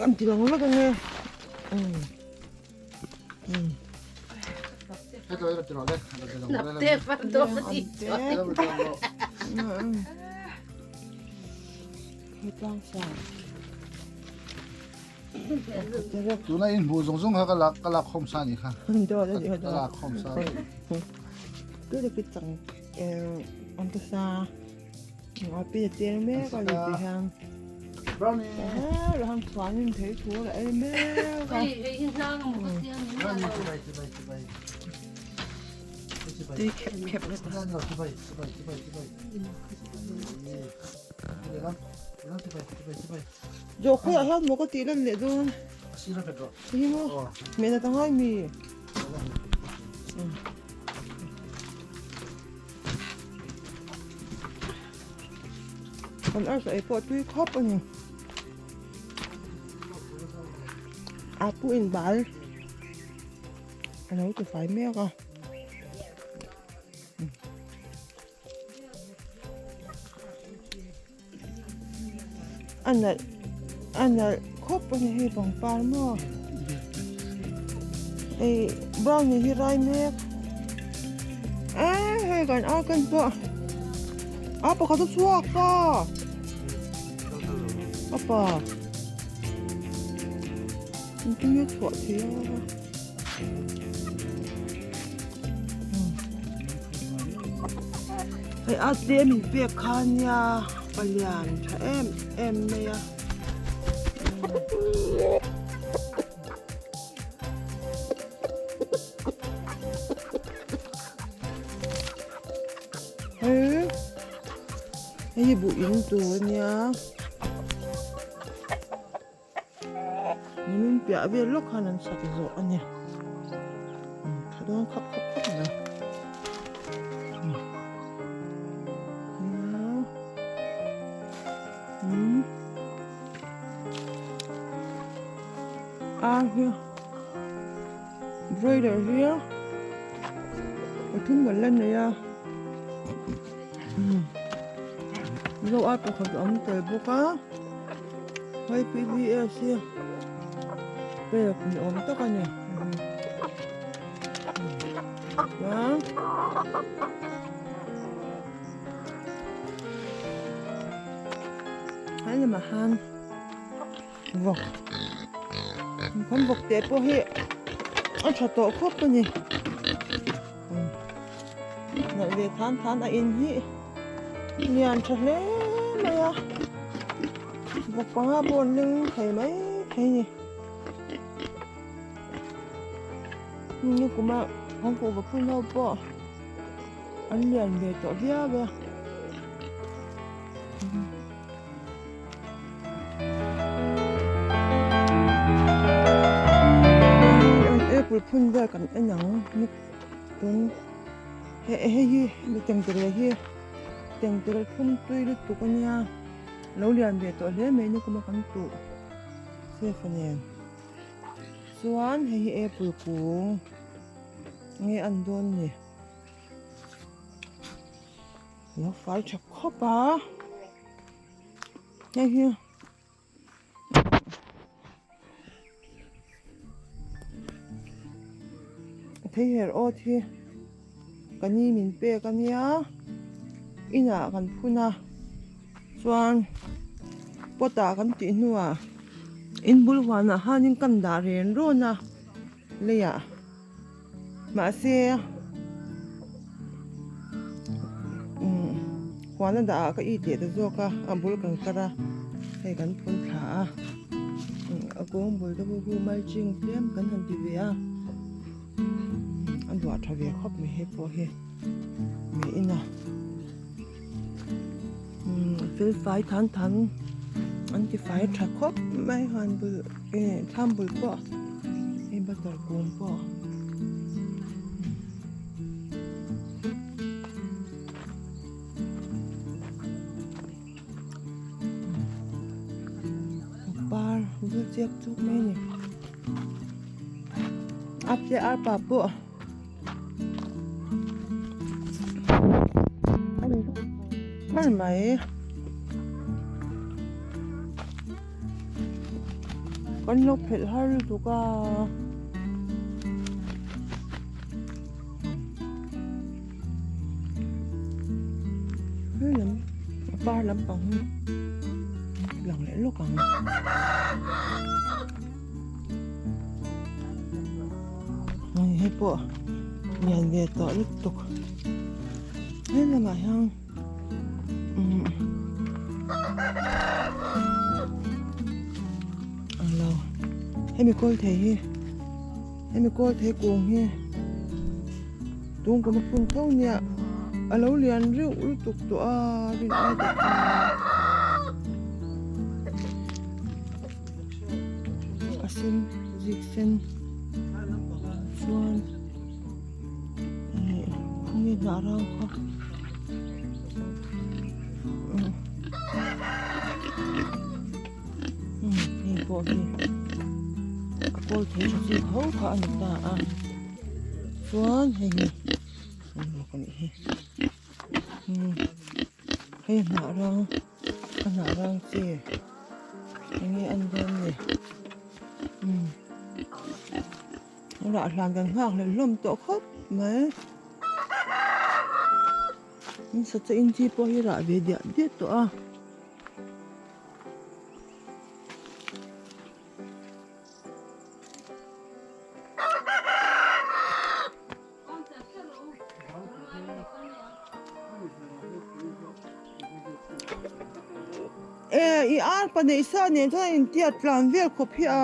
Kan ti lang vek ange. Tuna in hmuh zawng zawng kha ka lak ka lak khawm sa ni kha. Ka lak khawm sa. Brownie. Brownie chibai chibai chibai. Tui khep khep na ta. Chibai chibai chibai chibai. Zawh khawiah hian maw ka tih lan leh dawn? Hi maw? Hmeh nat a ngai mi? Kan arsa ei pawh tui khawp a ni. A pu in bal a lo ti fai mek a. A nalh a nalh khawp a ni hei pangpar maw hei brownie hi rai mek eee hei kan ar kan pawh a pakhat a chhuak ta apa engtin nge chhuah theih a. Hei a te min pek kha nia palian tha em em mai a. Hei hei hi buh in tur a nia. Nimin piah vel lawk khan an sak zawh a ni tha dawn khap khap khawp mai a hi broiler hi pathum kan la nei a zo a pakhat a awm tel bawk a. Hei PBS hi pek ni awm tak a ni chuan he lamah hian vawk kan vawk te pawh hi a tha tawh khawp a ni nalh ve than than a in hi lian tha hle mai a vawk panga pawh an leng thei mai thei a ni nikuma kan kuhva phun ho pawh an lian ve tawh viau a. Apple phun vel kan en ang tun hei hi mi tengtere hi tengtere phun tui lutuk a nia lo lian ve tawh hle mai ni kuma kan tuh safe nen chuan hei hi apple kung nge an dawn ni. Lo fai tha khawp a hei hi thei her awt hi ka ni min pek a nia inah kan phun a chuan pot ah kan tih hnuah in bul huanah hianin kan dah ren rawn a leiah. Mahse umm huan a dah ah ka it leh ta zawk a a bul kan kar a hei kan phun thla a a kawng bul te pawh khu mulching tlem kan han ti ve a a duah tha ve khawp mai hei pawh hi mi in a umm fel fai than than an ti fai tha khawp mai huan bul eh thlam bul pawh hei butter kung pawh. Par bul chiak chuk mai a ni a te arpa pawh. Hman mai. Kan lo phelh har lutuk a. He lam a par lampang hi lang leh lawk ang. Hei hei pawh lian ve tawh lutuk he lamah hian umm ang lo hemi kawl thei hi hemi kawl thei kung hi tun kum a phun tho nia a lo lian reuh lutuk tawh a rin ai tak a sen zik sen chuan ih khawnge hnah rang kha umm hei pawh hi a kawl thei tha chi tho kha a ni ta a chuan hei hi engemaw ka nih hi umm hei hnah rang. A hnah rang chi enge an dawn ni umm rah hlan kan nghak hlelh hlawm tawh khawp mai in sacha inchi pawh hi rah ve diah diah tawh a. E i ar pahnih sa nen chuan a intiat tlan vel khawp hi a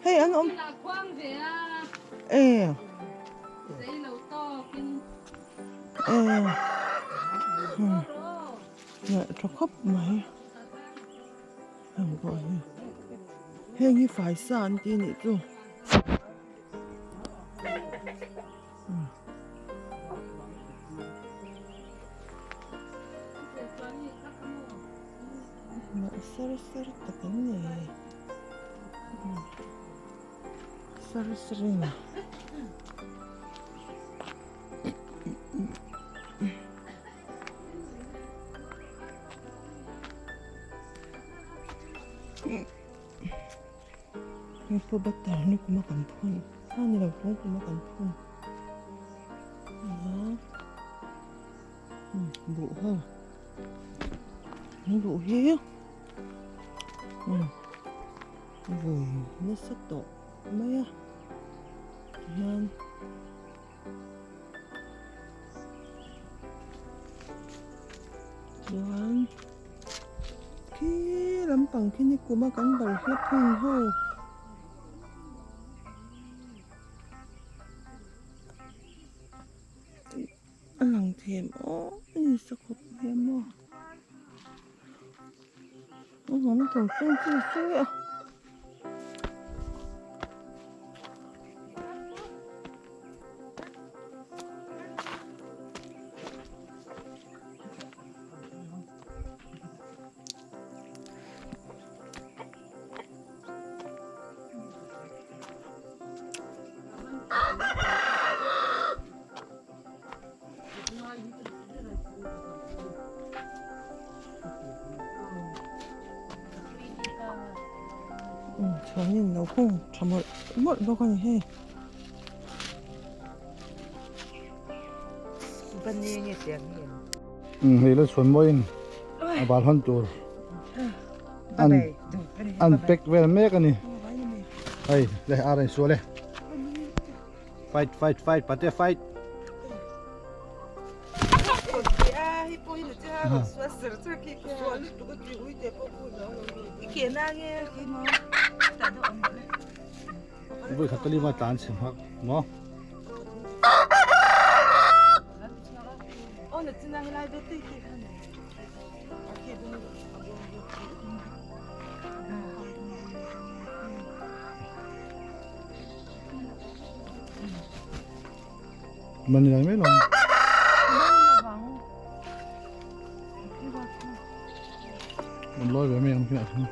hei an awm e e tha khawp mai. Heng pawh hi heng hi faisa an ti anih chu sar sar tak an ni sar sar in. Hei pawh butter ni kuma kan phun a ni lo tlung kuma kan phun a buh ho buh hi vui nasa tawh mai a tihian. Chuan khi lampang khi ni kuma kan balhla phun ho a lang them aw a ni sa khawp mai a maw a awm tawh chuan chu sawi a. Chuanin lo hung tha mawlh mawlh bawk a ni hei. Hei la chhuan mawiin a bal hawn tur an an pack vel mek a ni. Hei le ar a insual e. Fight fight fight pate fight. Vui khat tali ma tlan chhe hmak maw. Mani lai mai lo. Mình lôi về mấy ông kia thôi.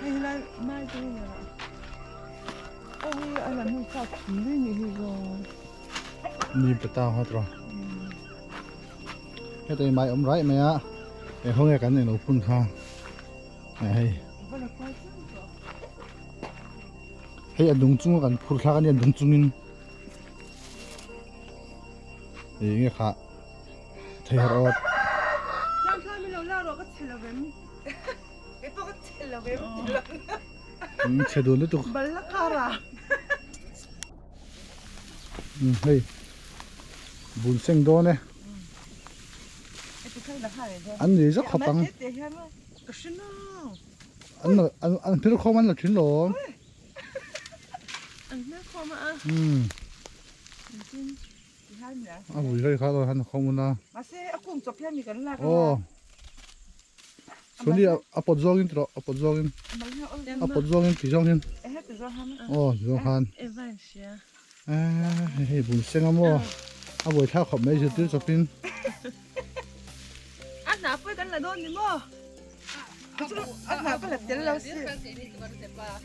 Hei lai mai te hi Ni peta ho tro. Heta mai om rai mai a. E ho nge kan eng lo phun kha. Hei. Hei a lung chung kan phur thlak ania lung chungin. Ei nge kha thei har awt. Chhe dun lutuk. Hei bun seng dawn e. An ni zak khawp ang. An an an phir khawm an la thin lo. An phir khawm a. Um. A vui hlei kha lo han khawm una. Mahse a kung chawp hian mi kan lak a. Aw. Chuni a pawt zawngin tawh a pawt zawngin. A pawt zawngin ti zawngin. Aw ti zawng khan. Hei hei bun seng a maw. A buai thlak khawp mai zirtir chawpin. A hnah pawh kan la dawn ni maw? A hnah ka la tel lo si.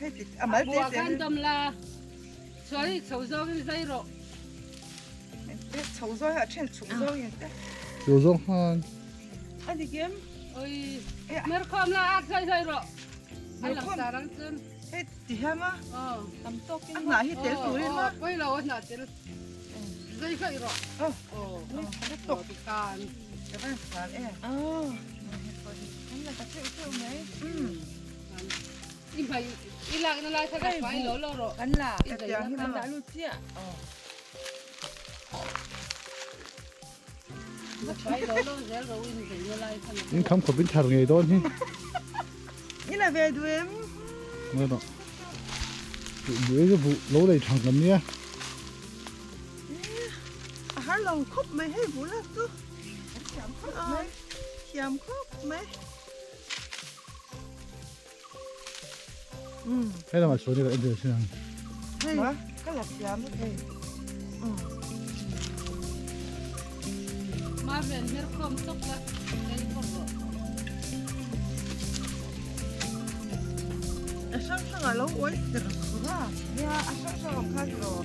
Hei ti a mal te te. Kan dam la. Chuan i chho zawngin zai rawh. Chho zawng a then chhuk zawngin te. Chho zawng khan. A dik em? Oi. Mer khawm la at zai zai rawh. A lang sar ang chun. Hei ti hian a. Aw. Tam tawkin a hnah hi tel turin a. Pawi lo a hnah tel. Zai zai rawh. Aw. Aw. Ti khan. Ka van sar e. Aw. Kan la ta teuh teuh mai. I hmai i lak na lai kha ka fai lo lo rawh. Kan la. Ka tiang hi kan dah lut chiah. Aw. Fai lo lo zel ro in zai na lai kha. In kham khawp in thar ngei dawn hi. I la ve duh em? Ngai rawh. Buh ei chu buh lo lei thang kan nia. A har lo khawp mai hei buh lak chu. A thiam khawp mai. Thiam khawp mai. Hei lamah chuan i la entir sin ang. Hei ka la thiam hei. Marvel her khawm tawp la ei khawm rawh. A hrang hrang a lo uai ser sur a. Nia a hrang hrang awm khan rawh.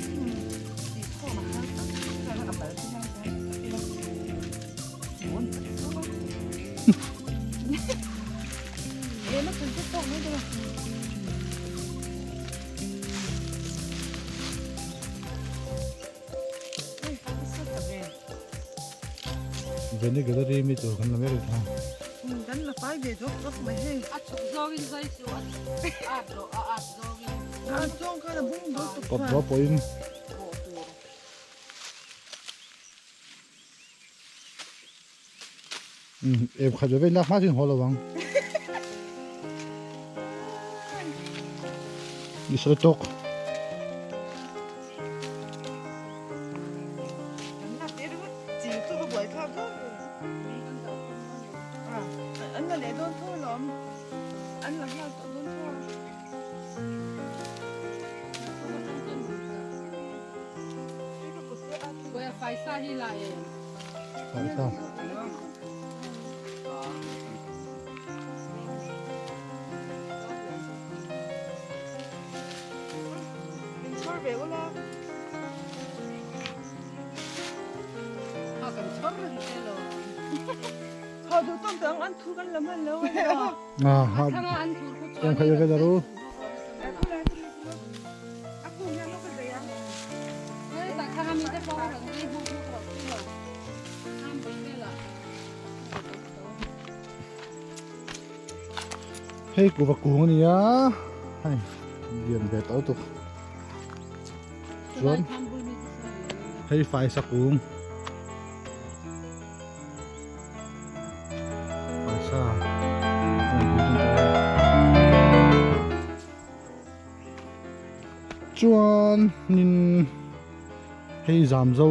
Tih khawm a khan tak tak a bal te hian hian tak ila. Bawn tak tak a. Ema chhan chu tawk mai dawn a. Veni gallery mi tur kan la mek tha. Kan la fai ve zawk zawk mai hei. A chhuk zawngin zai chu a at rawh a at zawngin. A zawng khan a bung dawn tuk Kawp daw pawhin. Em khat ve ve lak hma chu in haw lo ang. I sawi tawk. An la leh dawn tho alawm. An la nghal tawh dawn tho a. Faisa hi la em. Faisa. Min chhawr ve ula. Ha kan chhawr reng che lo. Ha duh tawk dang an thu kan la hman lo a nia. Ah ha. Em kha yoga daru. Hei kuva kung a nia hei lian ve tawh lutuk chuan hei faisa kung faisa chuan nin hei zam zo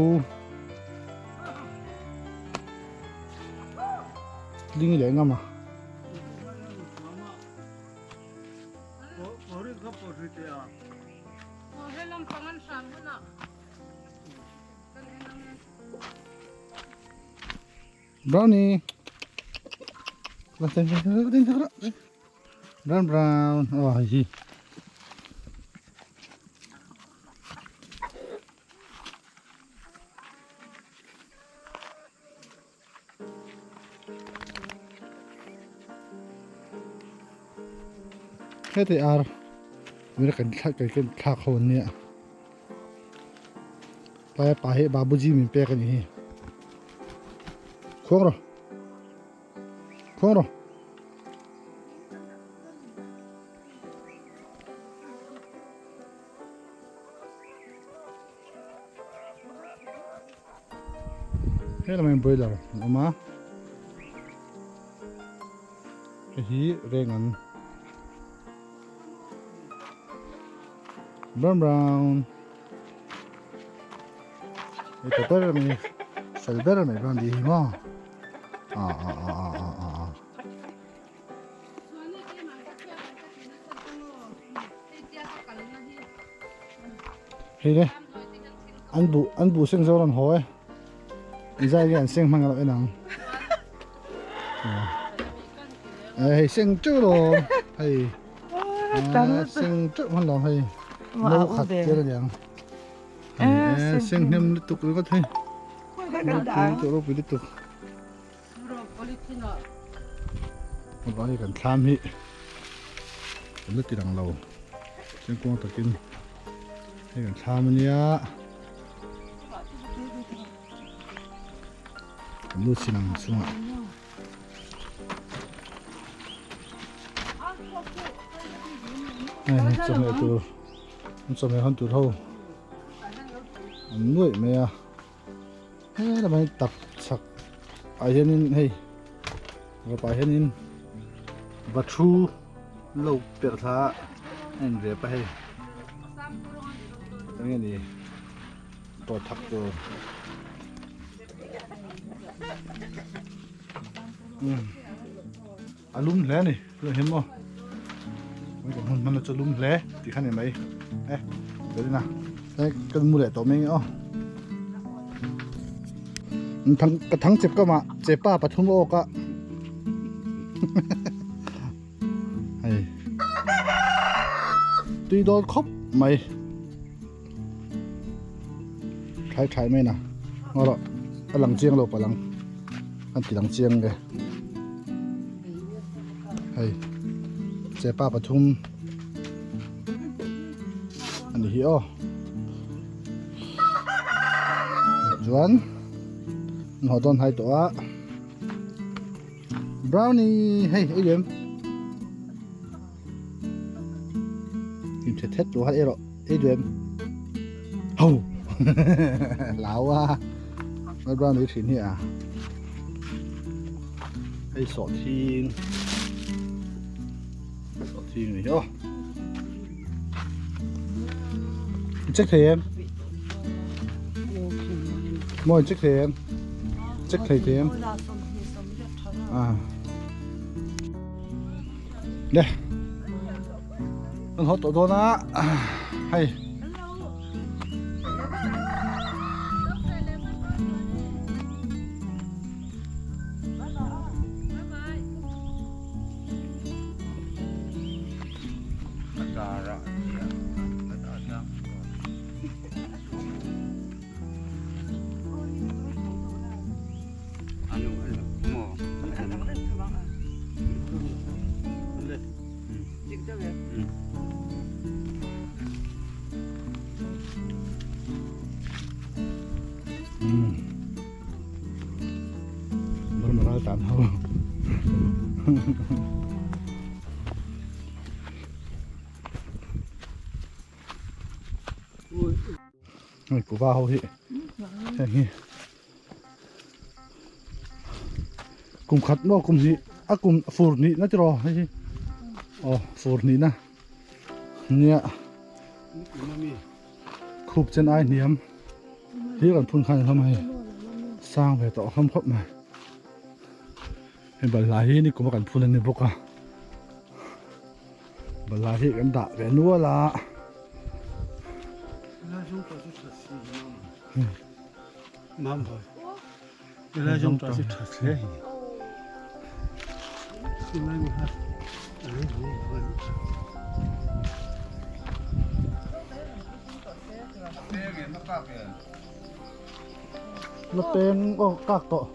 Ding leh ngam a. Brownie. Brown brown. Oh hi. Heti ar mira kan thla kan kan thlak ho an nia. Tlai pa hi Babuji min pek a ni hi. Khuang rawh. Khuang rawh. He lamah hian broiler an awm a hei hi reng an brown brown hei ta ber mai fel ber mai brown tih hi maw ah ah ah ah ah ah ah. Hei le an buh an buh seng zo rawn haw e inzai nge an seng hmang alo en ang hei seng teuh lo hei seng teuh hman lo hei no khat tir a niang seng hnem lutuk ringawt hei ropui lutuk ropui lutuk. Vai kan thlam hi kan la ti lang lo chengkuang takin hei kan thlam ania kan lut chin ang chungah hei chawhmeh tur an chawhmeh hawn tur ho an nuaih mai a. He lamah hian tap chhak ah hianin hei vawpah hianin va thu lo perh thla a in rep a hei eng nge ni tawt thak tur umm a lum hle a ni tunah hian maw kan hun hman na chu a lum hle tih kha a ni mai e Karina kan mu leh tawh mai nge aw thang ka thang chep ka mah chepa pathum awk a hei tui dawn khawp mai thlai thlai mai na ngaw rawh a lang chiang lo palang an ti lang chiang nge hei chepa pathum ani hi aw chuan an haw dawn hai tawh a brownie hei ei lem in thet thet tur kha ei rawh ei duh em ho lau a brownie thin hi a hei sawhthing Sawhthing ni hi aw. Check thei em? Mawi check thei em? Check thei thei em? À. Đây. Con hot tổ đôn á. Hay. Burma ral tan ho. Hei kuva ho hi heng hi kum khat maw kum hnih a kum fur hnih na tiraw hei hi aw fur hnih na nia khup chen ai hniam hi kan phun khan hlawm hei sang ve tawh hlawm khawp mai hei balhla hi ni kuma kan phun a ni bawk a balhla hi kan dah ve nual a La peng aw kak tawh.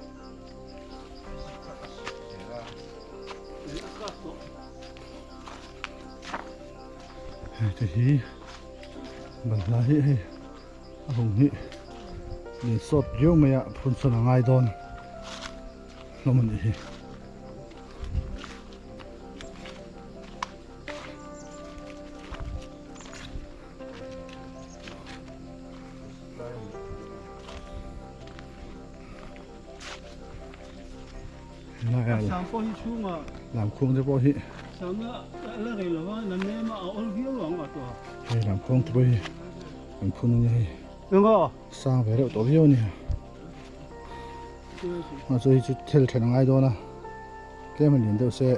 Hei te hi balhla hi hei a hung hi lian sawt viau mai a phun sawn a ngai dawn hlawm a nih hi. Lamkhuang te pawh hi hei lamkhuang te pawh hi an phun a nia hei sang ve reuh tawh viau a ni a chu hei chu thil then a ngai dawn a tlem a lian deuh se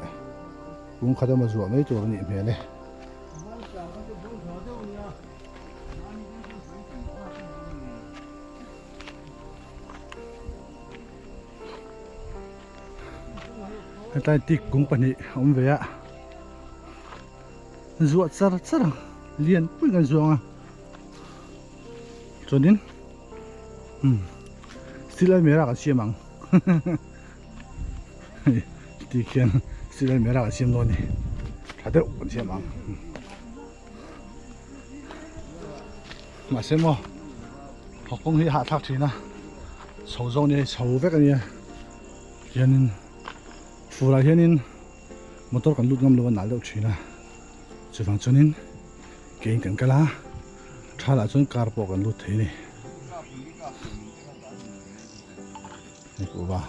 kung khat emaw zuah mai tur a nih hmel e. Hetlai tik kung pahnih a awm ve a zuah char char ang lian pui kan zuang a chuanin umm steel almirah kan siam ang ti khian steel almirah kan siam dawn a ni tha deuh kan siam ang. Mahse maw haw kawng hi a hahthlak thin a chho zawk nia hei chho vek a nia hianin furah hianin motor kan lut ngam lo a nal deuh thin a chuvang chuanin kein kan kal a tha lah chuan car pawh kan lut thei a ni hei kuhva.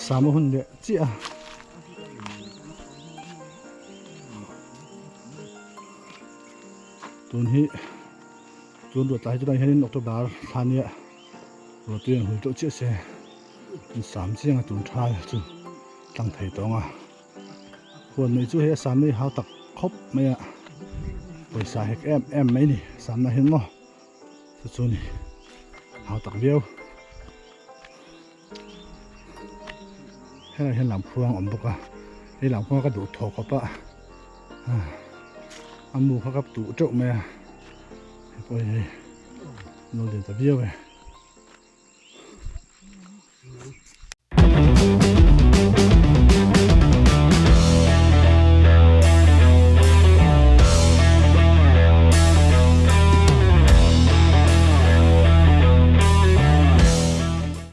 Sama hun leh chiah a. Tun hi tun ruat lai tunah hianin October thla nia ruahtui an hul teuh chiah se an sam chiang a tun tha chu tlang thei tawng a. Huan mai chu hei a sam mai hau tak khawp mai a pawisa hek em em mai ni samna hian maw chu chu ni hau tak viau. Helai hian lamkhuang a awm bawk a hei lamkhuang ka duh thaw khawp a a mu kha ka tuh teuh mai a hei pawh hi hei lo lian ta viau e.